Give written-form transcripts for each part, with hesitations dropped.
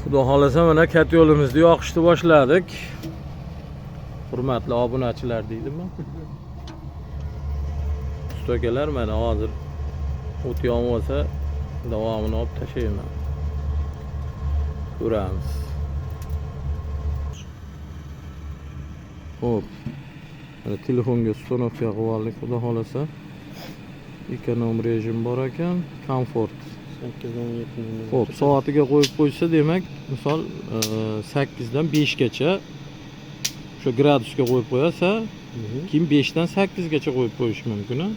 Xudo xohlasa, mana katta yo'limizni yoqishni boshladik. Hurmatli obunachilar deydimi? Usta akalar, mana hozir o't yonib olsa, davomini olib tashlayman. Ko'ramiz. Xo'p. Mana telefonga установка qilib oldik, xudo xohlasa. Ekonom rejim bor ekan, komfort. 8:17. Xo'p, soatiga qo'yib qo'ysa, demak, misol 8 dan 5 gacha o'sha gradusga qo'yib qo'yasa, keyin 5 dan 8 gacha qo'yib qo'yish mumkin. A?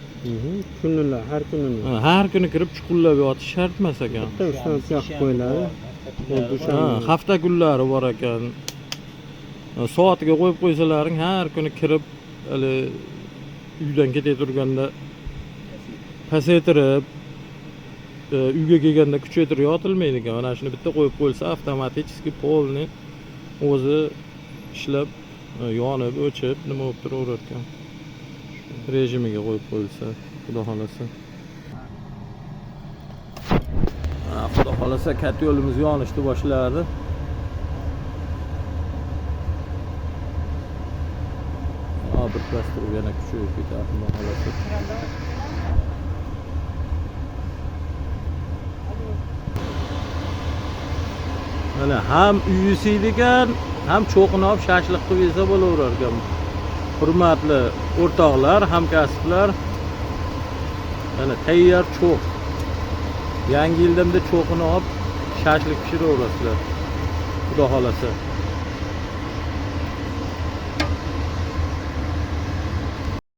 Kunlar, har kunini. Ha, har kuni kirib chuqurlab yotish shart emas ekan. Bitta установка qilib qo'yiladi. Ha, hafta kunlari bor ekan. Ha, soatiga qo'yib qo'ysalaring, har kuni kirib hali uydan ketay turganda pasaytirib, uyga kelganda kuchaytirib yotilmaydi ekan. Mana shuni bitta qo'yib qo'yilsa, avtomatik полный o'zi ishlab, yonib, o'chib, nima bo'lib turaverar ekan. Rejimiga qo'yib qo'yilsa, xudo xohlasa. Ha, xudo xohlasa katta yo'limiz yonishni boshladi. Ha, bir pas turib yana kuchayib ketadi, xudo xohlasa. Mana ham uy isiydi ekan, ham cho'qini olib shashlik qilib yesa bo'laverar ekan. Hurmatli o'rtoqlar, hamkasblar, mana tayyor cho'q. Yangi yilda bunda cho'qini olib shashlik pishiraverasizlar. Xudo xohlasa.